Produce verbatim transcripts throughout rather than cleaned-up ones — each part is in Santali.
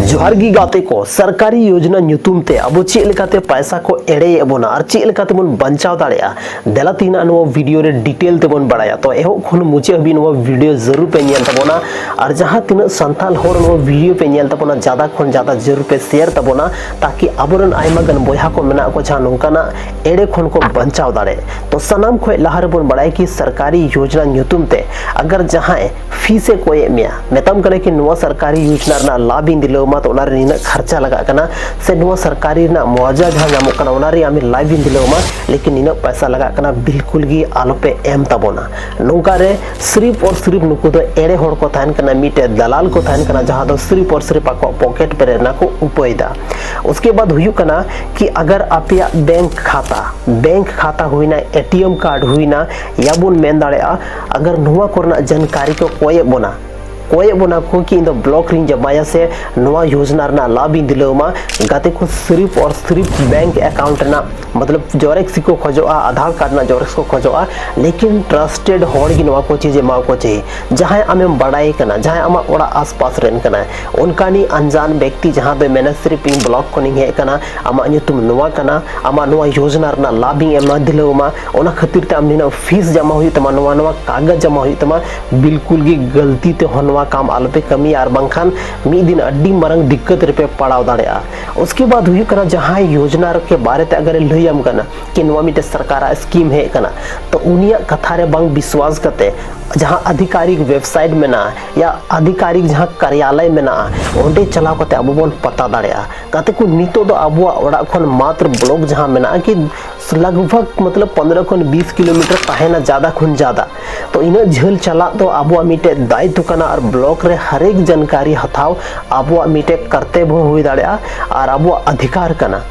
ᱡᱚᱦᱟᱨ ᱜᱮ ᱜᱟᱛᱮ ᱠᱚ, ᱥᱚᱨᱠᱟᱨᱤ ᱭᱳᱡᱽᱱᱟ ᱧᱩᱛᱩᱢ ᱛᱮ ᱟᱵᱚ ᱪᱮᱫ ᱞᱮᱠᱟᱛᱮ ᱯᱟᱭᱥᱟ ᱠᱚ ᱮᱲᱮᱭᱮᱫ ᱵᱚᱱᱟ ᱟᱨ ᱪᱮᱫ ᱞᱮᱠᱟ ᱛᱮᱵᱚᱱ ᱵᱟᱧᱪᱟᱣ ᱫᱟᱲᱮᱭᱟᱜᱼᱟ, ᱫᱮᱞᱟ ᱛᱮᱦᱮᱧᱟᱜ ᱱᱚᱣᱟ ᱵᱷᱤᱰᱤᱭᱳ ᱨᱮ ᱰᱤᱴᱮᱞ ᱛᱮᱵᱚᱱ ᱵᱟᱲᱟᱭᱟ᱾ ᱛᱚ ᱮᱦᱚᱵ ᱠᱷᱚᱱ ᱢᱩᱪᱟᱹᱫ ᱦᱟᱹᱵᱤᱡ ᱱᱚᱣᱟ ᱵᱷᱤᱰᱤᱭᱳ ᱡᱟᱹᱨᱩᱲ ᱯᱮ ᱧᱮᱞ ᱛᱟᱵᱚᱱᱟ᱾ ᱟᱨ ᱡᱟᱦᱟᱸ ᱛᱤᱱᱟᱹᱜ ᱥᱟᱱᱛᱟᱲ ᱦᱚᱲ ᱱᱚᱣᱟ ᱵᱷᱤᱰᱤᱭᱳ ᱯᱮ ᱧᱮᱞ ᱛᱟᱵᱚᱱᱟ, ᱡᱟᱫᱟ ᱠᱷᱚᱱ ᱡᱟᱫᱟ ᱡᱟᱹᱨᱩᱲ ᱯᱮ ᱥᱮᱭᱟᱨ ᱛᱟᱵᱚᱱᱟ, ᱛᱟᱠᱤ ᱟᱵᱚᱨᱮᱱ ᱟᱭᱢᱟ ᱜᱟᱱ ᱵᱚᱭᱦᱟ ᱠᱚ ᱢᱮᱱᱟᱜ ᱠᱚ ᱡᱟᱦᱟᱸ ᱱᱚᱝᱠᱟᱱᱟᱜ ᱮᱲᱮ ᱠᱷᱚᱱ ᱠᱚ ᱵᱟᱧᱪᱟᱣ ᱫᱟᱲᱮ᱾ ᱛᱚ ᱥᱟᱱᱟᱢ ᱠᱷᱚᱱ ᱞᱟᱦᱟ ᱨᱮᱵᱚᱱ ᱵᱟᱲᱟᱭᱟ ᱠᱤ ᱥᱚᱨᱠᱟᱨᱤ ᱭᱳᱡᱽᱱᱟ ᱧᱩᱛᱩᱢ ᱛᱮ ᱟᱜᱟᱨ ᱡᱟᱦᱟᱸᱭ ᱯᱷᱤᱥ ᱮ ᱠᱚᱭᱮᱫ ᱢᱮᱭᱟ, ᱢᱮᱛᱟᱢ ᱠᱟᱱᱟ ᱠᱤ ᱱᱚᱣᱟ ᱥᱚᱨᱠᱟᱨᱤ ᱭᱳᱡᱽᱱᱟ ᱨᱮᱱᱟᱜ ᱞᱟᱵᱷ ᱤᱧ ᱫᱤᱞᱟᱹᱣ ᱟᱢᱟ, ᱛᱚ ᱚᱱᱟᱨᱮ ᱱᱤᱱᱟᱹᱜ ᱠᱷᱟᱨᱪᱟ ᱞᱟᱜᱟᱜ ᱠᱟᱱᱟ, ᱥᱮ ᱱᱚᱣᱟ ᱥᱚᱨᱠᱟᱨᱤ ᱨᱮᱱᱟᱜ ᱢᱩᱟᱣᱡᱟ ᱡᱟᱦᱟᱸ ᱧᱟᱢᱚᱜ ᱠᱟᱱᱟ ᱚᱱᱟ ᱨᱮ ᱟᱢ ᱞᱟᱵᱷ ᱤᱧ ᱫᱤᱞᱟᱹᱣ ᱟᱢᱟ, ᱞᱮᱠᱤᱱ ᱱᱤᱱᱟᱹᱜ ᱯᱚᱭᱥᱟ ᱞᱟᱜᱟᱜ ᱠᱟᱱᱟ, ᱵᱤᱞᱠᱩᱞ ᱜᱮ ᱟᱞᱚᱯᱮ ᱮᱢ ᱛᱟᱵᱚᱱᱟ᱾ ᱱᱚᱝᱠᱟ ᱨᱮ ᱥᱤᱨᱤᱯ ᱟᱨ ᱥᱤᱨᱤᱯ ᱱᱩᱠᱩ ᱫᱚ ᱮᱲᱮ ᱦᱚᱲ ᱠᱚ ᱛᱟᱦᱮᱱ ᱠᱟᱱᱟ, ᱢᱤᱫᱴᱮᱡ ᱫᱟᱞᱟᱞ ᱠᱚ ᱛᱟᱦᱮᱱ ᱠᱟᱱᱟ, ᱡᱟᱦᱟᱸ ᱫᱚ ᱥᱤᱨᱤᱯ ᱟᱨ ᱥᱤᱨᱤᱯ ᱟᱠᱚᱣᱟᱜ ᱯᱚᱠᱮᱴ ᱯᱮᱨᱮᱡ ᱨᱮᱱᱟᱜ ᱠᱚ ᱩᱯᱟᱹᱭ ᱫᱟ᱾ ᱩᱥᱠᱮ ᱵᱟᱫ ᱦᱩᱭᱩᱜ ᱠᱟᱱᱟ ᱠᱤ ᱟᱜᱟᱨ ᱟᱯᱮᱭᱟᱜ ᱵᱮᱝᱠ ᱠᱷᱟᱛᱟ, ᱵᱮᱝᱠ ᱠᱷᱟᱛᱟ ᱦᱩᱭᱱᱟ, ᱮᱴᱤᱮᱢ ᱠᱟᱨᱰ ᱦᱩᱭᱱᱟ, ᱭᱟ ᱵᱚᱱ ᱢᱮᱱ ᱫᱟᱲᱮᱭᱟᱜᱼᱟ, ᱟᱜᱟᱨ ᱱᱚᱣᱟ ᱠᱚᱨᱮᱱᱟᱜ ᱡᱟᱱᱠᱟᱨᱤ ᱠᱚ ᱠᱚᱭᱮᱫ ᱵᱚᱱᱟ, ᱠᱚᱭᱮᱫ ᱵᱚᱱᱟ ᱠᱚ ᱠᱤ ᱤᱧ ᱫᱚ ᱵᱞᱚᱠ ᱨᱤᱧ ᱡᱚᱢᱟᱭᱟ ᱥᱮ ᱱᱚᱣᱟ ᱭᱳᱡᱽᱱᱟ ᱨᱮᱱᱟᱜ ᱞᱟᱵᱷ ᱤᱧ ᱫᱤᱞᱟᱹᱣ ᱟᱢᱟ, ᱜᱟᱛᱮ ᱠᱚ ᱥᱤᱨᱤᱯ ᱟᱨ ᱥᱤᱨᱤᱯ ᱵᱮᱝᱠ ᱮᱠᱟᱣᱩᱱᱴ ᱨᱮᱱᱟᱜ ᱢᱚᱛᱞᱚᱵ ᱡᱮᱨᱚᱠᱥ ᱠᱚ ᱠᱷᱚᱡᱚᱜᱼᱟ, ᱟᱫᱷᱟᱨ ᱠᱟᱨᱰ ᱨᱮᱱᱟᱜ ᱡᱮᱨᱚᱠᱥ ᱠᱚ ᱠᱷᱚᱡᱚᱜᱼᱟ, ᱞᱮᱠᱤᱱ ᱴᱨᱟᱥᱴᱮᱰ ᱦᱚᱲ ᱜᱮ ᱱᱚᱣᱟ ᱠᱚ ᱪᱤᱡᱽ ᱮᱢᱟᱣ ᱠᱚ ᱪᱟᱹᱦᱤ᱾ ᱡᱟᱦᱟᱸᱭ ᱟᱢᱮᱢ ᱵᱟᱲᱟᱭ ᱠᱟᱱᱟ, ᱡᱟᱦᱟᱸᱭ ᱟᱢᱟᱜ ᱚᱲᱟᱜ ᱟᱥᱯᱟᱥ ᱨᱮᱱ ᱠᱟᱱᱟᱭ, ᱚᱱᱠᱟᱱᱤᱡ ᱟᱱᱡᱟᱱ ᱵᱮᱠᱛᱤ ᱡᱟᱦᱟᱸ ᱫᱚᱭ ᱢᱮᱱᱟ ᱥᱤᱨᱤᱯ ᱤᱧ ᱵᱞᱚᱠ ᱠᱷᱚᱱᱤᱧ ᱦᱮᱡ ᱟᱠᱟᱱᱟ, ᱟᱢᱟᱜ ᱧᱩᱛᱩᱢ ᱱᱚᱣᱟ ᱠᱟᱱᱟ, ᱟᱢᱟᱜ ᱱᱚᱣᱟ ᱭᱳᱡᱽᱱᱟ ᱨᱮᱱᱟᱜ ᱞᱟᱵᱷ ᱤᱧ ᱮᱢᱟ ᱫᱤᱞᱟᱹᱣ ᱟᱢᱟ, ᱚᱱᱟ ᱠᱷᱟᱹᱛᱤᱨ ᱛᱮ ᱟᱢ ᱱᱤᱱᱟᱹᱜ ᱯᱷᱤᱥ ᱡᱚᱢᱟ ᱦᱩᱭᱩᱜ ᱛᱟᱢᱟ, ᱱᱚᱣᱟ ᱱᱚᱣᱟ ᱠᱟᱜᱚᱡᱽ ᱡᱚᱢᱟ ᱦᱩᱭᱩᱜ ᱛᱟᱢᱟ, ᱵᱤᱞᱠᱩᱞ ᱜᱮ ᱜᱟᱹᱞᱛᱤ ᱛᱮᱦᱚᱸ ᱱᱚᱣᱟ ᱠᱟᱢ ᱟᱞᱚᱯᱮ ᱠᱟᱹᱢᱤᱭᱟ, ᱟᱨ ᱵᱟᱝᱠᱷᱟᱱ ᱢᱤᱫ ᱫᱤᱱ ᱟᱹᱰᱤ ᱢᱟᱨᱟᱝ ᱫᱤᱠᱠᱟᱛ ᱨᱮᱯᱮ ᱯᱟᱲᱟᱣ ᱫᱟᱲᱮᱭᱟᱜᱼᱟ᱾ ᱩᱥᱠᱮ ᱵᱟᱫ ᱦᱩᱭᱩᱜ ᱠᱟᱱᱟ ᱡᱟᱦᱟᱸᱭ ᱭᱳᱡᱽᱱᱟ ᱠᱮ ᱵᱟᱨᱮ ᱛᱮ ᱟᱜᱟᱨᱮ ᱞᱟᱹᱭᱟᱢ ᱠᱟᱱᱟ ᱠᱤ ᱱᱚᱣᱟ ᱢᱤᱫᱴᱮᱱ ᱥᱚᱨᱠᱟᱨᱟᱜ ᱥᱠᱤᱢ ᱦᱮᱡ ᱟᱠᱟᱱᱟ, ᱛᱚ ᱩᱱᱤᱭᱟᱜ ᱠᱟᱛᱷᱟ ᱨᱮ ᱵᱟᱝ ᱵᱤᱥᱣᱟᱥ ᱠᱟᱛᱮ ᱡᱟᱦᱟᱸ ᱟᱫᱷᱤᱠᱟᱨᱤᱠ ᱣᱮᱵᱥᱟᱭᱤᱴ ᱢᱮᱱᱟᱜᱼᱟ ᱭᱟ ᱟᱫᱷᱤᱠᱟᱨᱤᱠ ᱡᱟᱦᱟᱸ ᱠᱟᱨᱭᱟᱞᱚᱭ ᱢᱮᱱᱟᱜᱼᱟ, ᱚᱸᱰᱮ ᱪᱟᱞᱟᱣ ᱠᱟᱛᱮ ᱟᱵᱚ ᱵᱚᱱ ᱯᱟᱛᱟ ᱫᱟᱲᱮᱭᱟᱜᱼᱟ᱾ ᱜᱟᱛᱮ ᱠᱚ, ᱱᱤᱛᱚᱜ ᱫᱚ ᱟᱵᱚᱣᱟᱜ ᱚᱲᱟᱜ ᱠᱷᱚᱱ ᱢᱟᱛᱨᱚ ᱵᱞᱚᱠ ᱡᱟᱦᱟᱸ ᱢᱮᱱᱟᱜᱼᱟ ᱠᱤ ᱞᱟᱜᱽ ᱵᱷᱟᱜᱽ ᱢᱚᱛᱞᱚᱵ ᱯᱚᱱᱫᱽᱨᱚ ᱠᱷᱚᱱ ᱵᱤᱥ ᱠᱤᱞᱳᱢᱤᱴᱟᱨ ᱛᱟᱦᱮᱱᱟ, ᱡᱟᱫᱟ ᱠᱷᱚᱱ ᱡᱟᱫᱟ᱾ ᱛᱚ ᱤᱱᱟᱹᱜ ᱡᱷᱟᱹᱞ ᱪᱟᱞᱟᱜ ᱫᱚ ᱟᱵᱚᱣᱟᱜ ᱢᱤᱫᱴᱮᱡ ᱫᱟᱭᱤᱛᱛᱚ ᱠᱟᱱᱟ ᱟᱨ ᱵᱞᱚᱠ ᱨᱮ ᱦᱟᱨᱮᱠ ᱡᱟᱱᱠᱟᱨᱤ ᱦᱟᱛᱟᱣ ᱟᱵᱚᱣᱟᱜ ᱢᱤᱫᱴᱮᱡ ᱠᱟᱨᱛᱚᱵᱵᱚ ᱦᱩᱭ ᱫᱟᱲᱮᱭᱟᱜᱼᱟ ᱟᱨ ᱟᱵᱚᱣᱟᱜ ᱚᱫᱷᱤᱠᱟᱨ ᱠᱟᱱᱟ᱾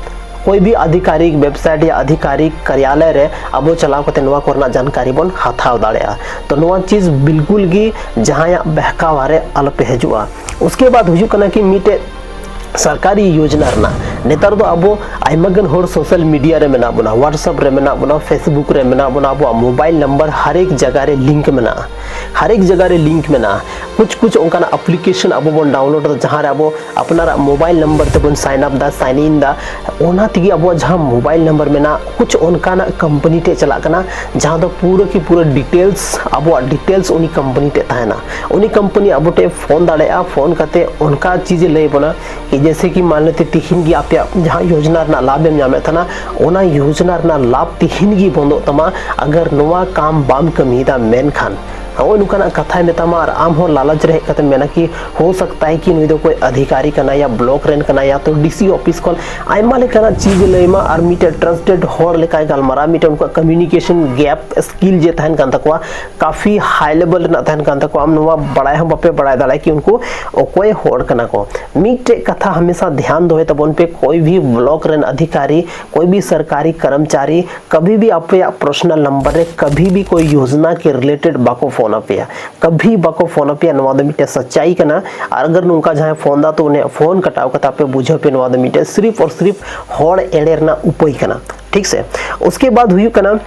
ᱠᱳᱭ ᱵᱷᱤ ᱟᱫᱷᱤᱠᱟᱨᱤᱠ ᱣᱮᱵᱥᱟᱭᱤᱴ ᱭᱟ ᱟᱫᱷᱤᱠᱟᱨᱤᱠ ᱠᱟᱨᱭᱟᱞᱚᱭ ᱨᱮ ᱟᱵᱚ ᱪᱟᱞᱟᱣ ᱠᱟᱛᱮ ᱱᱚᱣᱟ ᱠᱚᱨᱮᱱᱟᱜ ᱡᱟᱱᱠᱟᱨᱤ ᱵᱚᱱ ᱦᱟᱛᱟᱣ ᱫᱟᱲᱮᱭᱟᱜᱼᱟ᱾ ᱛᱚ ᱱᱚᱣᱟ ᱪᱤᱡᱽ ᱵᱤᱞᱠᱩᱞ ᱜᱮ ᱡᱟᱦᱟᱸᱭᱟᱜ ᱵᱮᱦᱠᱟᱣᱟ ᱨᱮ ᱟᱞᱚᱯᱮ ᱦᱤᱡᱩᱜᱼᱟ᱾ ᱩᱥᱠᱮ ᱵᱟᱫ ᱦᱩᱭᱩᱜ ᱠᱟᱱᱟ ᱠᱤ ᱢᱤᱫᱴᱮᱡ ᱥᱚᱨᱠᱟᱨᱤ ᱭᱳᱡᱽᱱᱟ ᱨᱮᱱᱟᱜ, ᱱᱮᱛᱟᱨ ᱫᱚ ᱟᱵᱚ ᱟᱭᱢᱟ ᱜᱟᱱ ᱦᱚᱲ ᱥᱳᱥᱟᱞ ᱢᱤᱰᱤᱭᱟ ᱨᱮ ᱢᱮᱱᱟᱜ ᱵᱚᱱᱟ, ᱣᱟᱴᱥᱮᱯ ᱨᱮ ᱢᱮᱱᱟᱜ ᱵᱚᱱᱟ, ᱯᱷᱮᱥᱵᱩᱠ ᱨᱮ ᱢᱮᱱᱟᱜ ᱵᱚᱱᱟ, ᱟᱵᱚᱣᱟᱜ ᱢᱳᱵᱟᱭᱤᱞ ᱱᱟᱢᱵᱟᱨ ᱦᱟᱨᱮᱠ ᱡᱟᱭᱜᱟ ᱨᱮ ᱞᱤᱝᱠ ᱢᱮᱱᱟᱜᱼᱟ, ᱦᱟᱨᱮᱠ ᱡᱟᱭᱜᱟ ᱨᱮ ᱞᱤᱝᱠ ᱢᱮᱱᱟᱜᱼᱟ᱾ ᱠᱩᱪ ᱠᱩᱪ ᱚᱱᱠᱟᱱᱟᱜ ᱟᱯᱞᱤᱠᱮᱥᱚᱱ ᱟᱵᱚ ᱵᱚᱱ ᱰᱟᱣᱩᱱᱞᱳᱰ ᱮᱫᱟ, ᱡᱟᱦᱟᱸ ᱨᱮ ᱟᱵᱚ ᱟᱯᱱᱟᱨᱟᱜ ᱢᱳᱵᱟᱭᱤᱞ ᱱᱟᱢᱵᱟᱨ ᱛᱮᱵᱚᱱ ᱥᱟᱭᱤᱱ ᱟᱯ ᱮᱫᱟ, ᱥᱟᱭᱤᱱ ᱤᱱ ᱮᱫᱟ᱾ ᱚᱱᱟ ᱛᱮᱜᱮ ᱟᱵᱚᱣᱟᱜ ᱡᱟᱦᱟᱸ ᱢᱳᱵᱟᱭᱤᱞ ᱱᱟᱢᱵᱟᱨ ᱢᱮᱱᱟᱜᱼᱟ, ᱠᱩᱪ ᱚᱱᱠᱟᱱᱟᱜ ᱠᱳᱢᱯᱟᱱᱤ ᱴᱷᱮᱡ ᱪᱟᱞᱟᱜ ᱠᱟᱱᱟ, ᱡᱟᱦᱟᱸ ᱫᱚ ᱯᱩᱨᱟᱹ ᱠᱤ ᱯᱩᱨᱟᱹ ᱰᱤᱴᱮᱞᱥ, ᱟᱵᱚᱣᱟᱜ ᱰᱤᱴᱮᱞᱥ ᱩᱱᱤ ᱠᱳᱢᱯᱟᱱᱤ ᱴᱷᱮᱡ ᱛᱟᱦᱮᱱᱟ᱾ ᱩᱱᱤ ᱠᱳᱢᱯᱟᱱᱤ ᱟᱵᱚ ᱴᱷᱮᱡ ᱯᱷᱳᱱ ᱫᱟᱲᱮᱭᱟᱜᱼᱟ, ᱯᱷᱳᱱ ᱠᱟᱛᱮ ᱚᱱᱠᱟ ᱪᱤᱡᱽ ᱮ ᱞᱟᱹᱭ ᱵᱚᱱᱟ ᱠᱤ ᱡᱮᱭᱥᱮ ᱠᱤ ᱢᱟᱱ ᱞᱮᱛᱮ ᱛᱤᱦᱤᱧ ᱜᱮ ᱟᱯᱮᱭᱟᱜ ᱡᱟᱦᱟᱸ ᱭᱳᱡᱽᱱᱟ ᱨᱮᱱᱟᱜ ᱞᱟᱵᱷ ᱮᱢ ᱧᱟᱢᱮᱫ ᱛᱟᱦᱮᱱᱟ, ᱚᱱᱟ ᱭᱳᱡᱽᱱᱟ ᱨᱮᱱᱟᱜ ᱞᱟᱵᱷ ᱛᱤᱦᱤᱧ ᱜᱮ ᱵᱚᱱᱫᱚᱜ ᱛᱟᱢᱟ, ᱟᱜᱟᱨ ᱱᱚᱣᱟ ᱠᱟᱢ ᱵᱟᱢ ᱠᱟᱹᱢᱤᱭᱮᱫᱟ᱾ ᱢᱮᱱᱠᱷᱟᱱ ᱱᱚᱜᱼᱚᱭ ᱱᱚᱝᱠᱟᱱᱟᱜ ᱠᱟᱛᱷᱟᱭ ᱢᱮᱛᱟᱢᱟ ᱟᱨ ᱟᱢ ᱦᱚᱸ ᱞᱟᱞᱚᱪ ᱨᱮ ᱦᱮᱡ ᱠᱟᱛᱮᱢ ᱢᱮᱱᱟ ᱠᱤ ᱦᱳ ᱥᱟᱠᱛᱟ ᱦᱮ ᱠᱤ ᱱᱩᱭ ᱫᱚ ᱠᱚᱭ ᱚᱫᱷᱤᱠᱟᱨᱤ ᱠᱟᱱᱟᱭ ᱭᱟ ᱵᱞᱚᱠ ᱨᱮᱱ ᱠᱟᱱᱟᱭ ᱭᱟ ᱛᱚ ᱰᱤ ᱥᱤ ᱚᱯᱷᱤᱥ ᱠᱷᱚᱱ ᱟᱭᱢᱟ ᱞᱮᱠᱟᱱᱟᱜ ᱪᱤᱡᱽ ᱮ ᱞᱟᱹᱭ ᱟᱢᱟ ᱟᱨ ᱢᱤᱫᱴᱮᱱ ᱴᱨᱟᱥᱴᱮᱰ ᱦᱚᱲ ᱞᱮᱠᱟᱭ ᱜᱟᱞᱢᱟᱨᱟᱣᱟ, ᱢᱤᱫᱴᱮᱱ ᱩᱱᱠᱩᱣᱟᱜ ᱠᱚᱢᱤᱭᱩᱱᱤᱠᱮᱥᱚᱱ ᱜᱮᱯ ᱥᱠᱤᱞ ᱡᱮ ᱛᱟᱦᱮᱱ ᱠᱟᱱ ᱛᱟᱠᱚᱣᱟ, ᱠᱟᱯᱷᱤ ᱦᱟᱭ ᱞᱮᱵᱮᱞ ᱨᱮᱱᱟᱜ ᱛᱟᱦᱮᱱ ᱠᱟᱱ ᱛᱟᱠᱚᱣᱟ᱾ ᱟᱢ ᱱᱚᱣᱟ ᱵᱟᱲᱟᱭ ᱦᱚᱸ ᱵᱟᱯᱮ ᱵᱟᱲᱟᱭ ᱫᱟᱲᱮᱭᱟᱜᱼᱟ ᱠᱤ ᱩᱱᱠᱩ ᱚᱠᱚᱭ ᱦᱚᱲ ᱠᱟᱱᱟ ᱠᱚ᱾ ᱢᱤᱫᱴᱮᱡ ᱠᱟᱛᱷᱟ ᱦᱟᱢᱮᱥᱟ ᱫᱷᱮᱭᱟᱱ ᱫᱚᱦᱚᱭ ᱛᱟᱵᱚᱱ ᱯᱮ, ᱠᱚᱭ ᱵᱷᱤ ᱵᱞᱚᱠ ᱨᱮᱱ ᱚᱫᱷᱤᱠᱟᱨᱤ, ᱠᱚᱭ ᱵᱷᱤ ᱥᱚᱨᱠᱟᱨᱤ ᱠᱚᱨᱢᱪᱟᱨᱤ ᱠᱟᱵᱷᱤ ᱵᱷᱤ ᱟᱯᱮᱭᱟᱜ ᱯᱟᱨᱥᱚᱱᱟᱞ ᱱᱟᱢᱵᱟᱨ ᱨᱮ ᱠᱟᱵᱷᱤ ᱵᱷᱤ ᱠᱚᱭ ᱭᱳᱡᱽᱱᱟ ᱠᱮ ᱨᱤᱞᱮᱴᱮᱰ ᱵᱟᱠᱚ ᱯᱷᱳᱱ ᱟᱯᱮᱭᱟ, ᱠᱟᱵᱷᱤ ᱵᱟᱠᱚ ᱯᱷᱳᱱ ᱟᱯᱮᱭᱟ᱾ ᱱᱚᱣᱟ ᱫᱚ ᱢᱤᱫᱴᱮᱡ ᱥᱟᱪᱟᱭ ᱠᱟᱱᱟ᱾ ᱟᱨ ᱟᱜᱟᱨ ᱱᱚᱝᱠᱟ ᱡᱟᱦᱟᱸᱭ ᱯᱷᱳᱱ ᱫᱟ ᱛᱚ ᱩᱱᱤᱭᱟᱜ ᱯᱷᱳᱱ ᱠᱟᱴᱟᱣ ᱠᱟᱛᱮ ᱟᱯᱮ ᱵᱩᱡᱷᱟᱹᱣ ᱯᱮ, ᱱᱚᱣᱟ ᱫᱚ ᱢᱤᱫᱴᱮᱡ ᱥᱤᱨᱤᱯ ᱟᱨ ᱥᱤᱨᱤᱯ ᱦᱚᱲ ᱮᱲᱮ ᱨᱮᱱᱟᱜ ᱩᱯᱟᱹᱭ ᱠᱟᱱᱟ, ᱴᱷᱤᱠ ᱥᱮ᱾ ᱩᱥᱠᱮ ᱵᱟᱫ ᱦᱩᱭᱩᱜ ᱠᱟᱱᱟ,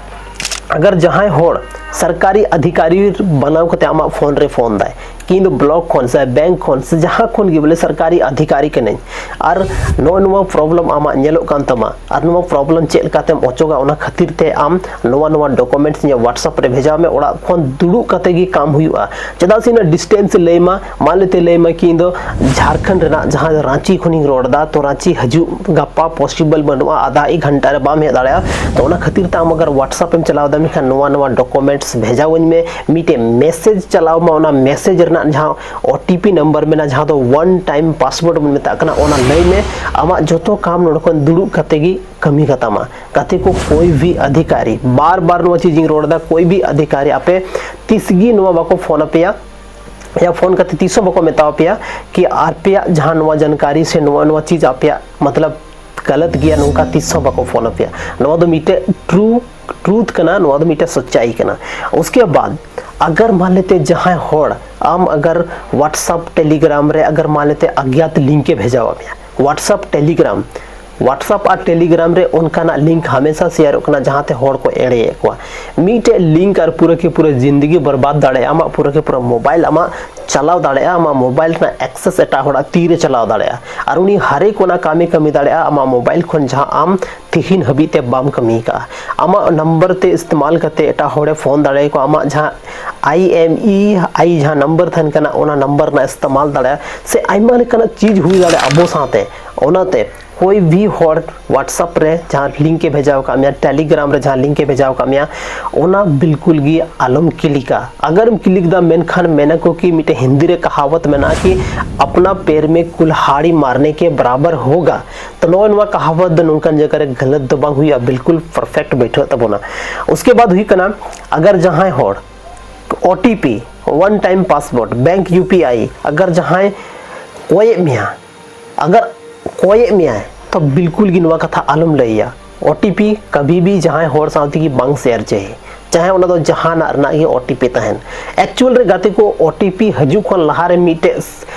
ᱟᱜᱟᱨ ᱡᱟᱦᱟᱸᱭ ᱦᱚᱲ ᱥᱚᱨᱠᱟᱨᱤ ᱚᱫᱷᱤᱠᱟᱨᱤ ᱵᱮᱱᱟᱣ ᱠᱟᱛᱮ ᱟᱢᱟᱜ ᱯᱷᱳᱱ ᱨᱮ ᱯᱷᱳᱱ ᱫᱟᱭ, ᱠᱤ ᱤᱧ ᱫᱚ ᱵᱞᱚᱠ ᱠᱷᱚᱱ ᱥᱮ ᱵᱮᱝᱠ ᱠᱷᱚᱱ ᱥᱮ ᱡᱟᱦᱟᱸ ᱠᱷᱚᱱ ᱜᱮ ᱵᱚᱞᱮ ᱥᱚᱨᱠᱟᱨᱤ ᱚᱫᱷᱤᱠᱟᱨᱤ ᱠᱟᱹᱱᱟᱹᱧ, ᱟᱨ ᱱᱚᱜᱼᱚ ᱱᱚᱣᱟ ᱯᱨᱚᱵᱞᱮᱢ ᱟᱢᱟᱜ ᱧᱮᱞᱚᱜ ᱠᱟᱱ ᱛᱟᱢᱟ, ᱟᱨ ᱱᱚᱣᱟ ᱯᱨᱚᱵᱞᱮᱢ ᱪᱮᱫ ᱞᱮᱠᱟᱛᱮᱢ ᱚᱪᱚᱜᱟ, ᱚᱱᱟ ᱠᱷᱟᱹᱛᱤᱨ ᱛᱮ ᱟᱢ ᱱᱚᱣᱟ ᱱᱚᱣᱟ ᱰᱚᱠᱩᱢᱮᱱᱴᱥ ᱤᱧᱟᱹᱜ ᱣᱟᱴᱥᱮᱯ ᱨᱮ ᱵᱷᱮᱡᱟᱣ ᱢᱮ, ᱚᱲᱟᱜ ᱠᱷᱚᱱ ᱫᱩᱲᱩᱵ ᱠᱟᱛᱮ ᱜᱮ ᱠᱟᱢ ᱦᱩᱭᱩᱜᱼᱟ᱾ ᱪᱮᱫᱟᱜ ᱥᱮ ᱤᱱᱟᱹ ᱰᱤᱥᱴᱮᱱᱥ ᱞᱟᱹᱭ ᱢᱟ, ᱢᱟ ᱞᱟᱹᱭᱛᱮ ᱞᱟᱹᱭ ᱢᱟ ᱠᱤ ᱤᱧ ᱫᱚ ᱡᱷᱟᱲᱠᱷᱚᱸᱰ ᱨᱮᱱᱟᱜ ᱡᱟᱦᱟᱸ ᱨᱟᱸᱪᱤ ᱠᱷᱚᱱᱤᱧ ᱨᱚᱲ ᱮᱫᱟ, ᱛᱚ ᱨᱟᱸᱪᱤ ᱦᱤᱡᱩᱜ ᱜᱟᱯᱟ ᱯᱚᱥᱤᱵᱚᱞ ᱵᱟᱹᱱᱩᱜᱼᱟ, ᱟᱫᱷᱟ ᱮᱠ ᱜᱷᱚᱱᱴᱟ ᱨᱮ ᱵᱟᱢ ᱦᱮᱡ ᱫᱟᱲᱮᱭᱟᱜᱼᱟ᱾ ᱛᱚ ᱚᱱᱟ ᱠᱷᱟᱹᱛᱤᱨ ᱛᱮ ᱟᱢ ᱟᱜᱟᱨ ᱣᱟᱴᱥᱮᱯ ᱮᱢ ᱪᱟᱞᱟᱣ ᱮᱫᱟ, ᱢᱮᱱᱠᱷᱟᱱ ᱱᱚᱣᱟ ᱱᱚᱣᱟ ᱰᱚᱠᱩᱢᱮᱱᱴᱥ ᱵᱷᱮᱡᱟᱣᱟᱹᱧ ᱢᱮ, ᱢᱤᱫᱴᱮᱡ ᱢᱮᱥᱮᱡᱽ ᱪᱟᱞᱟᱣ ᱢᱟ, ᱚᱱᱟ ᱢᱮᱥᱮᱡᱽ ᱨᱮᱱᱟᱜ ᱡᱟᱦᱟᱸ ᱳ ᱴᱤ ᱯᱤ ᱱᱟᱢᱵᱟᱨ ᱢᱮᱱᱟᱜᱼᱟ, ᱡᱟᱦᱟᱸ ᱫᱚ ᱚᱣᱟᱱ ᱴᱟᱭᱤᱢ ᱯᱟᱥᱣᱟᱨᱰ ᱵᱚᱱ ᱢᱮᱛᱟᱜ ᱠᱟᱱᱟ, ᱚᱱᱟ ᱞᱟᱹᱭ ᱢᱮ᱾ ᱟᱢᱟᱜ ᱡᱚᱛᱚ ᱠᱟᱢ ᱱᱚᱰᱮ ᱠᱷᱚᱱ ᱫᱩᱲᱩᱵ ᱠᱟᱛᱮ ᱜᱮ ᱠᱟᱹᱢᱤ ᱠᱟᱛᱟᱢᱟ᱾ ᱜᱟᱛᱮ ᱠᱚ, ᱠᱳᱭ ᱵᱷᱤ ᱚᱫᱷᱤᱠᱟᱨᱤ, ᱵᱟᱨ ᱵᱟᱨ ᱱᱚᱣᱟ ᱪᱤᱡᱽ ᱤᱧ ᱨᱚᱲ ᱮᱫᱟ, ᱠᱳᱭ ᱵᱷᱤ ᱚᱫᱷᱤᱠᱟᱨᱤ ᱟᱯᱮ ᱛᱤᱥ ᱜᱮ ᱱᱚᱣᱟ ᱵᱟᱠᱚ ᱯᱷᱳᱱ ᱟᱯᱮᱭᱟ, ᱭᱟ ᱯᱷᱳᱱ ᱠᱟᱛᱮ ᱛᱤᱥ ᱦᱚᱸ ᱵᱟᱠᱚ ᱢᱮᱛᱟ ᱟᱯᱮᱭᱟ ᱠᱤ ᱟᱯᱮᱭᱟᱜ ᱡᱟᱦᱟᱸ ᱱᱚᱣᱟ ᱡᱟᱱᱠᱟᱨᱤ ᱥᱮ ᱱᱚᱣᱟ ᱱᱚᱣᱟ ᱪᱤᱡᱽ ᱟᱯᱮᱭᱟᱜ ᱢᱚᱛᱞᱚᱵ ᱜᱟᱞᱟᱛ ᱜᱮᱭᱟ, ᱱᱚᱝᱠᱟ ᱛᱤᱥ ᱦᱚᱸ ᱵᱟᱠᱚ ᱯᱷᱳᱱ ᱟᱯᱮᱭᱟ᱾ ᱱᱚᱣᱟ ᱫᱚ ᱢᱤᱫᱴᱮᱡ ᱴᱨᱩ ᱴᱨᱩᱛᱷ ᱠᱟᱱᱟ, ᱱᱚᱣᱟ ᱫᱚ ᱢᱤᱫᱴᱮᱡ ᱥᱚᱪᱪᱟᱭ ᱠᱟᱱᱟ᱾ ᱩᱥᱠᱮ ᱵᱟᱫ ᱟᱜᱟᱨ ᱢᱟᱱ ᱞᱮᱛᱮ ᱡᱟᱦᱟᱸᱭ ᱦᱚᱲ ᱟᱢ ᱟᱜᱟᱨ ᱣᱟᱴᱥᱮᱯ ᱴᱮᱞᱤᱜᱨᱟᱢ ᱨᱮ ᱟᱜᱟᱨ ᱢᱟᱱ ᱞᱮᱛᱮ ᱟᱜᱽᱭᱟᱛ ᱞᱤᱝᱠ ᱮ ᱵᱷᱮᱡᱟᱣᱟᱫ ᱢᱮᱭᱟ, ᱣᱟᱴᱥᱮᱯ ᱴᱮᱞᱤᱜᱨᱟᱢ WhatsApp ᱟᱨ Telegram ᱨᱮ ᱚᱱᱠᱟᱱᱟᱜ ᱞᱤᱝᱠ ᱦᱟᱢᱮᱥᱟ ᱥᱮᱭᱟᱨᱚᱜ ᱠᱟᱱᱟ, ᱡᱟᱦᱟᱸᱛᱮ ᱦᱚᱲ ᱠᱚ ᱮᱲᱮᱭᱮᱫ ᱠᱚᱣᱟ᱾ ᱢᱤᱫᱴᱮᱡ ᱞᱤᱝᱠ ᱟᱨ ᱯᱩᱨᱟᱹ ᱠᱤ ᱯᱩᱨᱟᱹ ᱡᱤᱱᱫᱮᱜᱤ ᱵᱚᱨᱵᱟᱫ ᱫᱟᱲᱮᱭᱟᱜᱼᱟ ᱟᱢᱟᱜ, ᱯᱩᱨᱟᱹ ᱠᱤ ᱯᱩᱨᱟᱹ ᱢᱳᱵᱟᱭᱤᱞ ᱟᱢᱟᱜ ᱪᱟᱞᱟᱣ ᱫᱟᱲᱮᱭᱟᱜᱼᱟ, ᱟᱢᱟᱜ ᱢᱳᱵᱟᱭᱤᱞ ᱨᱮᱱᱟᱜ ᱮᱠᱥᱮᱥ ᱮᱴᱟᱜ ᱦᱚᱲᱟᱜ ᱛᱤᱨᱮ ᱪᱟᱞᱟᱣ ᱫᱟᱲᱮᱭᱟᱜᱼᱟ᱾ ᱟᱨ ᱩᱱᱤ ᱦᱟᱨᱮᱠ ᱚᱱᱟ ᱠᱟᱹᱢᱤ ᱠᱟᱹᱢᱤ ᱫᱟᱲᱮᱭᱟᱜᱼᱟ ᱟᱢᱟᱜ ᱢᱳᱵᱟᱭᱤᱞ ᱠᱷᱚᱱ, ᱡᱟᱦᱟᱸ ᱟᱢ ᱛᱤᱦᱤᱧ ᱦᱟᱹᱵᱤᱡ ᱛᱮ ᱵᱟᱢ ᱠᱟᱹᱢᱤ ᱟᱠᱟᱫᱼᱟ᱾ ᱟᱢᱟᱜ ᱱᱟᱢᱵᱟᱨ ᱛᱮ ᱤᱥᱛᱮᱢᱟᱞ ᱠᱟᱛᱮ ᱮᱴᱟᱜ ᱦᱚᱲᱮ ᱯᱷᱳᱱ ᱫᱟᱲᱮᱭᱟᱠᱚᱣᱟ, ᱟᱢᱟᱜ ᱡᱟᱦᱟᱸ ᱟᱭ ᱮᱢ ᱤ ᱟᱭ ᱡᱟᱦᱟᱸ ᱱᱟᱢᱵᱟᱨ ᱛᱟᱦᱮᱱ ᱠᱟᱱᱟ, ᱚᱱᱟ ᱱᱟᱢᱵᱟᱨ ᱨᱮᱱᱟᱜ ᱤᱥᱛᱮᱢᱟᱞ ᱫᱟᱲᱮᱭᱟᱜᱼᱟ, ᱥᱮ ᱟᱭᱢᱟ ᱞᱮᱠᱟᱱᱟᱜ ᱪᱤᱡᱽ ᱦᱩᱭ ᱫᱟᱲᱮᱭᱟᱜᱼᱟ ᱟᱵᱚ ᱥᱟᱶᱛᱮ᱾ ᱚᱱᱟᱛᱮ ᱠᱳᱭ ᱵᱷᱤ ᱦᱚᱲ WhatsApp ᱨᱮ ᱡᱟᱦᱟᱸ ᱞᱤᱝᱠ ᱮ ᱵᱷᱮᱡᱟ ᱟᱠᱟᱫ ᱢᱮᱭᱟ, Telegram ᱨᱮ ᱡᱟᱦᱟᱸ ᱞᱤᱝᱠ ᱮ ᱵᱷᱮᱡᱟ ᱟᱠᱟᱫ ᱢᱮᱭᱟ, ᱚᱱᱟ ᱵᱤᱞᱠᱩᱞ ᱜᱮ ᱟᱞᱚᱢ ᱠᱞᱤᱠᱟ᱾ ᱟᱜᱟᱨᱮᱢ ᱠᱞᱤᱠ ᱫᱟ, ᱢᱮᱱᱠᱷᱟᱱ ᱢᱮᱱᱟ ᱠᱚ ᱠᱤ ᱢᱤᱫᱴᱮᱱ ᱦᱤᱱᱫᱤ ᱨᱮ ᱠᱟᱦᱟᱣᱟᱛ ᱢᱮᱱᱟᱜᱼᱟ ᱠᱤ ᱟᱯᱱᱟ ᱯᱮᱨ ᱢᱮ ᱠᱩᱞᱦᱟᱲᱤ ᱢᱟᱨᱱᱮ ᱠᱮ ᱵᱟᱨᱟᱵᱟᱨ ᱦᱳᱜᱟ᱾ ᱛᱚ ᱱᱚᱜᱼᱚᱭ ᱱᱚᱣᱟ ᱠᱟᱦᱟᱣᱟᱛ ᱫᱚ ᱱᱚᱝᱠᱟᱱ ᱡᱟᱭᱜᱟ ᱨᱮ ᱜᱟᱞᱟᱛ ᱫᱚ ᱵᱟᱝ ᱦᱩᱭᱩᱜᱼᱟ, ᱵᱤᱞᱠᱩᱞ ᱯᱟᱨᱯᱷᱮᱠᱴ ᱵᱟᱹᱭᱴᱷᱟᱹᱜ ᱛᱟᱵᱚᱱᱟ᱾ ᱩᱥᱠᱮ ᱵᱟᱫ ᱦᱩᱭᱩᱜ ᱠᱟᱱᱟ, ᱟᱜᱟᱨ ᱡᱟᱦᱟᱸᱭ ᱦᱚᱲ O T P, one time password, bank U P I ᱟᱜᱟᱨ ᱡᱟᱦᱟᱸᱭ ᱠᱚᱭᱮᱫ ᱢᱮᱭᱟ, ᱟᱜᱟᱨ ᱠᱚᱭᱮᱫ ᱢᱮᱭᱟᱭ, ᱛᱚ ᱵᱤᱞᱠᱩᱞ ᱜᱮ ᱱᱚᱣᱟ ᱠᱟᱛᱷᱟ ᱟᱞᱚᱢ ᱞᱟᱹᱭᱟ᱾ ᱳ ᱴᱤ ᱯᱤ ᱠᱟᱵᱷᱤ ᱵᱷᱤ ᱡᱟᱦᱟᱸᱭ ᱦᱚᱲ ᱥᱟᱶ ᱛᱮᱜᱮ ᱵᱟᱝ ᱥᱮᱭᱟᱨ ᱪᱟᱹᱦᱤ, ᱪᱟᱦᱮ ᱚᱱᱟ ᱫᱚ ᱡᱟᱦᱟᱱᱟᱜ ᱨᱮᱱᱟᱜ ᱜᱮ ᱳ ᱴᱤ ᱯᱤ ᱛᱟᱦᱮᱱ᱾ ᱮᱠᱪᱩᱭᱟᱞ ᱨᱮ ᱜᱟᱛᱮ ᱠᱚ, ᱳ ᱴᱤ ᱯᱤ ᱦᱤᱡᱩᱜ ᱠᱷᱚᱱ ᱞᱟᱦᱟᱨᱮ ᱢᱤᱫᱴᱮᱡ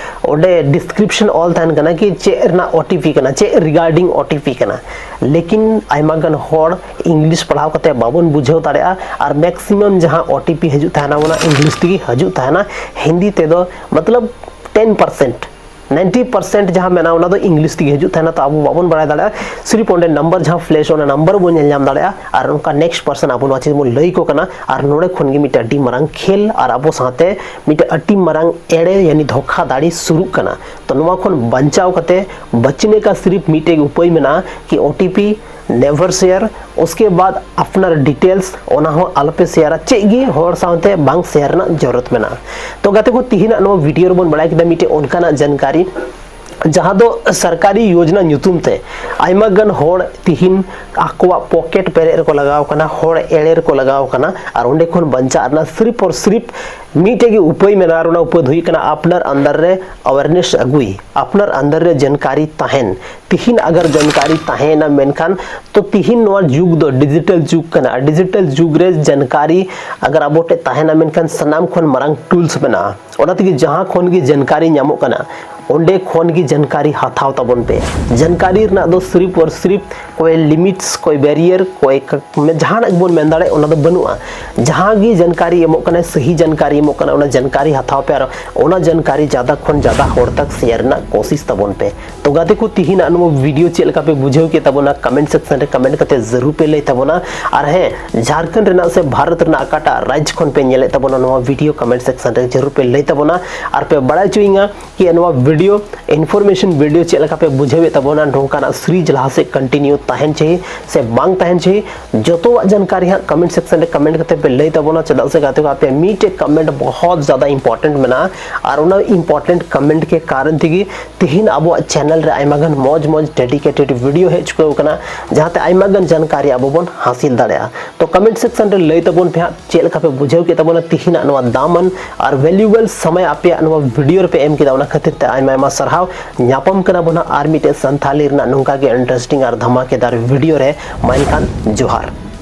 ᱚᱸᱰᱮ ᱰᱤᱥᱠᱨᱤᱯᱥᱚᱱ ᱚᱞ ᱛᱟᱦᱮᱱ ᱠᱟᱱᱟ ᱠᱤ ᱪᱮᱫ ᱨᱮᱱᱟᱜ ᱳ ᱴᱤ ᱯᱤ ᱠᱟᱱᱟ, ᱪᱮᱫ ᱨᱤᱜᱟᱨᱰᱤᱝ ᱳ ᱴᱤ ᱯᱤ ᱠᱟᱱᱟ᱾ ᱞᱮᱠᱤᱱ ᱟᱭᱢᱟ ᱜᱟᱱ ᱦᱚᱲ ᱤᱝᱞᱤᱥ ᱯᱟᱲᱦᱟᱣ ᱠᱟᱛᱮ ᱵᱟᱵᱚᱱ ᱵᱩᱡᱷᱟᱹᱣ ᱫᱟᱲᱮᱭᱟᱜᱼᱟ, ᱟᱨ ᱢᱮᱠᱥᱤᱢᱟᱢ ᱡᱟᱦᱟᱸ ᱳ ᱴᱤ ᱯᱤ ᱦᱤᱡᱩᱜ ᱛᱟᱦᱮᱱᱟ ᱚᱱᱟ ᱤᱝᱞᱤᱥ ᱛᱮᱜᱮ ᱦᱤᱡᱩᱜ ᱛᱟᱦᱮᱱᱟ, ᱦᱤᱱᱫᱤ ᱛᱮᱫᱚ ᱢᱚᱛᱞᱚᱵ ᱴᱮᱱ ᱯᱟᱨᱥᱮᱱᱴ, ᱱᱟᱭᱤᱱᱴᱤ ᱯᱟᱨᱥᱮᱱᱴ ᱡᱟᱦᱟᱸ ᱢᱮᱱᱟᱜᱼᱟ ᱚᱱᱟ ᱫᱚ ᱤᱝᱞᱤᱥ ᱛᱮᱜᱮ ᱦᱤᱡᱩᱜ ᱛᱟᱦᱮᱱᱟ, ᱛᱚ ᱟᱵᱚ ᱵᱟᱵᱚᱱ ᱵᱟᱲᱟᱭ ᱫᱟᱲᱮᱭᱟᱜᱼᱟ᱾ ᱥᱤᱨᱤᱯ ᱚᱸᱰᱮ ᱱᱟᱢᱵᱟᱨ ᱡᱟᱦᱟᱸ ᱯᱷᱞᱮᱥ, ᱚᱱᱟ ᱱᱟᱢᱵᱟᱨ ᱵᱚᱱ ᱧᱮᱞ ᱧᱟᱢ ᱫᱟᱲᱮᱭᱟᱜᱼᱟ, ᱟᱨ ᱚᱱᱠᱟ ᱱᱮᱠᱥᱴ ᱯᱟᱨᱥᱚᱱ ᱟᱵᱚ ᱱᱚᱣᱟ ᱪᱤᱡᱽ ᱵᱚᱱ ᱞᱟᱹᱭ ᱟᱠᱚ ᱠᱟᱱᱟ, ᱟᱨ ᱱᱚᱰᱮ ᱠᱷᱚᱱ ᱜᱮ ᱢᱤᱫᱴᱮᱱ ᱟᱹᱰᱤ ᱢᱟᱨᱟᱝ ᱠᱷᱮᱞ ᱟᱨ ᱟᱵᱚ ᱥᱟᱶᱛᱮ ᱢᱤᱫᱴᱮᱱ ᱟᱹᱰᱤ ᱢᱟᱨᱟᱝ ᱮᱲᱮ ᱭᱟᱱᱤ ᱫᱷᱳᱠᱷᱟ ᱫᱟᱲᱤ ᱥᱩᱨᱩᱜ ᱠᱟᱱᱟ᱾ ᱛᱚ ᱱᱚᱣᱟ ᱠᱷᱚᱱ ᱵᱟᱧᱪᱟᱣ ᱠᱟᱛᱮ ᱵᱟᱪᱱᱮ ᱠᱟ ᱥᱤᱨᱤᱯ ᱢᱤᱫᱴᱮᱡ ᱩᱯᱟᱹᱭ ᱢᱮᱱᱟᱜᱼᱟ ᱠᱤ ᱳ ᱴᱤ ᱯᱤ never share, ᱩᱥᱠᱮ ᱵᱟᱫ ᱟᱯᱱᱟᱨ ᱰᱤᱴᱮᱞᱥ ᱚᱱᱟ ᱦᱚᱸ ᱟᱞᱚᱯᱮ ᱥᱮᱭᱟᱨᱟ, ᱪᱮᱫ ᱜᱮ ᱦᱚᱲ ᱥᱟᱶᱛᱮ ᱵᱟᱝ ᱥᱮᱭᱟᱨ ᱨᱮᱱᱟᱜ ᱡᱚᱨᱩᱨᱟᱛ ᱢᱮᱱᱟᱜᱼᱟ᱾ ᱛᱚ ᱜᱟᱛᱮ ᱠᱚ, ᱛᱤᱦᱤᱧᱟᱜ ᱱᱚᱣᱟ ᱵᱷᱤᱰᱤᱭᱳ ᱨᱮᱵᱚᱱ ᱵᱟᱲᱟᱭ ᱠᱮᱫᱟ ᱢᱤᱫᱴᱮᱡ ᱚᱱᱠᱟᱱᱟᱜ ᱡᱟᱱᱠᱟᱨᱤ ᱡᱟᱦᱟᱸ ᱫᱚ ᱥᱚᱨᱠᱟᱨᱤ ᱭᱳᱡᱽᱱᱟ ᱧᱩᱛᱩᱢ ᱛᱮ ᱟᱭᱢᱟ ᱜᱟᱱ ᱦᱚᱲ ᱛᱤᱦᱤᱧ ᱟᱠᱚᱣᱟᱜ ᱯᱚᱠᱮᱴ ᱯᱮᱨᱮᱡ ᱨᱮᱠᱚ ᱞᱟᱜᱟᱣ ᱠᱟᱱᱟ, ᱦᱚᱲ ᱮᱲᱮ ᱨᱮᱠᱚ ᱞᱟᱜᱟᱣ ᱠᱟᱱᱟ, ᱟᱨ ᱚᱸᱰᱮ ᱠᱷᱚᱱ ᱵᱟᱧᱪᱟᱜ ᱨᱮᱱᱟᱜ ᱥᱤᱨᱤᱯ ᱟᱨ ᱥᱤᱨᱤᱯ ᱢᱤᱫᱴᱮᱡ ᱜᱮ ᱩᱯᱟᱹᱭ ᱢᱮᱱᱟᱜᱼᱟ, ᱟᱨ ᱚᱱᱟ ᱩᱯᱟᱹᱭ ᱫᱚ ᱦᱩᱭᱩᱜ ᱠᱟᱱᱟ ᱟᱯᱱᱟᱨ ᱟᱱᱫᱟᱨ ᱨᱮ ᱟᱣᱮᱨᱱᱮᱥ ᱟᱹᱜᱩᱭ, ᱟᱯᱱᱟᱨ ᱟᱱᱫᱟᱨ ᱨᱮ ᱡᱟᱱᱠᱟᱨᱤ ᱛᱟᱦᱮᱱ᱾ ᱛᱤᱦᱤᱧ ᱟᱜᱟᱨ ᱡᱟᱱᱠᱟᱨᱤ ᱛᱟᱦᱮᱸᱭᱮᱱᱟ, ᱢᱮᱱᱠᱷᱟᱱ ᱛᱚ ᱛᱤᱦᱤᱧ ᱱᱚᱣᱟ ᱡᱩᱜᱽ ᱫᱚ ᱰᱤᱡᱤᱴᱟᱞ ᱡᱩᱜᱽ ᱠᱟᱱᱟ, ᱟᱨ ᱰᱤᱡᱤᱴᱟᱞ ᱡᱩᱜᱽ ᱨᱮ ᱡᱟᱱᱠᱟᱨᱤ ᱟᱜᱟᱨ ᱟᱵᱚ ᱴᱷᱮᱡ ᱛᱟᱦᱮᱱᱟ, ᱢᱮᱱᱠᱷᱟᱱ ᱥᱟᱱᱟᱢ ᱠᱷᱚᱱ ᱢᱟᱨᱟᱝ ᱴᱩᱞᱥ ᱢᱮᱱᱟᱜᱼᱟ᱾ ᱚᱱᱟ ᱛᱮᱜᱮ ᱡᱟᱦᱟᱸ ᱠᱷᱚᱱ ᱜᱮ ᱡᱟᱱᱠᱟᱨᱤ ᱧᱟᱢᱚᱜ ᱠᱟᱱᱟ, ᱚᱸᱰᱮ ᱠᱷᱚᱱ ᱜᱮ ᱡᱟᱱᱠᱟᱨᱤ ᱦᱟᱛᱟᱣ ᱛᱟᱵᱚᱱ ᱯᱮ᱾ ᱡᱟᱱᱠᱟᱨᱤ ᱨᱮᱱᱟᱜ ᱫᱚ ᱥᱤᱨᱤᱯ ᱟᱨ ᱥᱤᱨᱤᱯ ᱠᱚᱭ ᱞᱤᱢᱤᱴᱥ, ᱠᱚᱭ ᱵᱮᱨᱤᱭᱟᱨ, ᱠᱚᱭ ᱡᱟᱦᱟᱱᱟᱜ ᱜᱮᱵᱚᱱ ᱢᱮᱱ ᱫᱟᱲᱮᱭᱟᱜ, ᱚᱱᱟ ᱫᱚ ᱵᱟᱹᱱᱩᱜᱼᱟ᱾ ᱡᱟᱦᱟᱸ ᱜᱮ ᱡᱟᱱᱠᱟᱨᱤ ᱮᱢᱚᱜ ᱠᱟᱱᱟᱭ, ᱥᱟᱹᱦᱤ ᱡᱟᱱᱠᱟᱨᱤ ᱮᱢᱚᱜ ᱠᱟᱱᱟ, ᱚᱱᱟ ᱡᱟᱱᱠᱟᱨᱤ ᱦᱟᱛᱟᱣ ᱯᱮ ᱟᱨ ᱚᱱᱟ ᱡᱟᱱᱠᱟᱨᱤ ᱡᱟᱫᱟ ᱠᱷᱚᱱ ᱡᱟᱫᱟ ᱦᱚᱲ ᱛᱟᱠ ᱥᱮᱭᱟᱨ ᱨᱮᱱᱟᱜ ᱠᱳᱥᱤᱥ ᱛᱟᱵᱚᱱ ᱯᱮ᱾ ᱛᱚ ᱜᱟᱛᱮ ᱠᱚ, ᱛᱤᱦᱤᱧᱟᱜ ᱱᱚᱣᱟ ᱵᱷᱤᱰᱤᱭᱳ ᱪᱮᱫ ᱞᱮᱠᱟ ᱯᱮ ᱵᱩᱡᱷᱟᱹᱣ ᱠᱮᱫ ᱛᱟᱵᱚᱱᱟ? ᱠᱚᱢᱮᱱᱴ ᱥᱮᱠᱥᱚᱱ ᱨᱮ ᱠᱚᱢᱮᱱᱴ ᱠᱟᱛᱮ ᱡᱟᱹᱨᱩᱲ ᱯᱮ ᱞᱟᱹᱭ ᱛᱟᱵᱚᱱᱟ᱾ ᱟᱨ ᱦᱮᱸ, ᱡᱷᱟᱨᱠᱷᱚᱸᱰ ᱨᱮᱱᱟᱜ ᱥᱮ ᱵᱷᱟᱨᱚᱛ ᱨᱮᱱᱟᱜ ᱚᱠᱟᱴᱟᱜ ᱨᱟᱡᱽ ᱠᱷᱚᱱ ᱯᱮ ᱧᱮᱞᱮᱫ ᱛᱟᱵᱚᱱᱟ, ᱱᱚᱣᱟ ᱵᱷᱤᱰᱤᱭᱳ ᱠᱚᱢᱮᱱᱴ ᱥᱮᱠᱥᱚᱱ ᱨᱮ ᱡᱟᱹᱨᱩᱲ ᱯᱮ ᱞᱟᱹᱭ ᱛᱟᱵᱚᱱᱟ᱾ ᱟᱨ ᱯᱮ ᱵᱟᱲᱟᱭ ᱦᱚᱪᱚᱭᱤᱧᱟ ᱠᱤ ᱱᱚᱣᱟ ᱵᱷᱤᱰᱤᱭᱳ, ᱤᱱᱯᱷᱚᱨᱢᱮᱥᱚᱱ ᱵᱷᱤᱰᱤᱭᱳ ᱪᱮᱫ ᱞᱮᱠᱟ ᱯᱮ ᱵᱩᱡᱷᱟᱹᱣᱮᱫ ᱛᱟᱵᱚᱱᱟ, ᱱᱚᱝᱠᱟᱱᱟᱜ ᱥᱤᱨᱤᱡᱽ ᱞᱟᱦᱟ ᱥᱮᱫ ᱠᱚᱱᱴᱤᱱᱤᱭᱩ ᱛᱟᱦᱮᱱ ᱪᱟᱹᱦᱤ ᱥᱮ ᱵᱟᱝ ᱛᱟᱦᱮᱱ ᱪᱟᱹᱦᱤ, ᱡᱚᱛᱚᱣᱟᱜ ᱡᱟᱱᱠᱟᱨᱤ ᱦᱟᱸᱜ ᱠᱚᱢᱮᱱᱴ ᱥᱮᱠᱥᱚᱱ ᱨᱮ ᱠᱚᱢᱮᱱᱴ ᱠᱟᱛᱮ ᱯᱮ ᱞᱟᱹᱭ ᱛᱟᱵᱚᱱᱟ᱾ ᱪᱮᱫᱟᱜ ᱥᱮ ᱜᱟᱛᱮ ᱠᱚ, ᱟᱯᱮ ᱢᱤᱫᱴᱮᱡ ᱠᱚᱢᱮᱱᱴ ᱵᱚᱦᱚᱛ ᱡᱟᱫᱟ ᱤᱢᱯᱚᱨᱴᱮᱱᱴ ᱢᱮᱱᱟᱜᱼᱟ, ᱟᱨ ᱚᱱᱟ ᱤᱢᱯᱚᱨᱴᱮᱱᱴ ᱠᱚᱢᱮᱱᱴ ᱠᱮ ᱠᱟᱨᱚᱱ ᱛᱮᱜᱮ ᱛᱤᱦᱤᱧ ᱟᱵᱚᱣᱟᱜ ᱪᱮᱱᱮᱞ ᱨᱮ ᱟᱭᱢᱟ ᱜᱟᱱ ᱢᱚᱡᱽ ᱢᱚᱡᱽ ᱰᱮᱰᱤᱠᱮᱴᱮᱰ ᱵᱷᱤᱰᱤᱭᱳ ᱦᱮᱡ ᱪᱩᱠᱟᱹᱣ ᱠᱟᱱᱟ, ᱡᱟᱦᱟᱸᱛᱮ ᱟᱭᱢᱟ ᱜᱟᱱ ᱡᱟᱱᱠᱟᱨᱤ ᱟᱵᱚ ᱵᱚᱱ ᱦᱟᱥᱤᱞ ᱫᱟᱲᱮᱭᱟᱜᱼᱟ᱾ ᱛᱚ ᱠᱚᱢᱮᱱᱴ ᱥᱮᱠᱥᱚᱱ ᱨᱮ ᱞᱟᱹᱭ ᱛᱟᱵᱚᱱ ᱯᱮ ᱦᱟᱸᱜ, ᱪᱮᱫ ᱞᱮᱠᱟ ᱯᱮ ᱵᱩᱡᱷᱟᱹᱣ ᱠᱮᱫ ᱛᱟᱵᱚᱱᱟ ᱛᱤᱦᱤᱧᱟᱜ ᱱᱚᱣᱟ ᱫᱟᱢᱟᱱ ᱟᱨ ᱵᱷᱮᱞᱩᱭᱮᱵᱚᱞ ᱥᱚᱢᱚᱭ ᱟᱯᱮᱭᱟᱜ ᱱᱚᱣᱟ ᱵᱷᱤᱰᱤᱭᱳ ᱨᱮᱯᱮ ᱮᱢ ᱠᱮᱫᱟ, ᱚᱱᱟ ᱠᱷᱟᱹᱛᱤᱨ ᱛᱮ ᱟᱭᱢᱟ ᱟᱭᱢᱟ ᱥᱟᱨᱦᱟᱣ᱾ ᱧᱟᱯᱟᱢ ᱠᱟᱱᱟ ᱵᱚᱱ ᱦᱟᱸᱜ ᱟᱨ ᱢᱤᱫᱴᱮᱡ ᱥᱟᱱᱛᱷᱟᱞᱤ ᱨᱮᱱᱟᱜ ᱱᱚᱝᱠᱟ ᱜᱮ ᱤᱱᱴᱟᱨᱮᱥᱴᱤᱝ ᱟᱨ ᱫᱷᱟᱢᱟᱠᱮᱫᱟᱨ ᱵᱷᱤᱰᱤᱭᱳ ᱨᱮ᱾ ᱢᱟ ᱮᱱᱠᱷᱟᱱ ᱡᱚᱦᱟᱨ᱾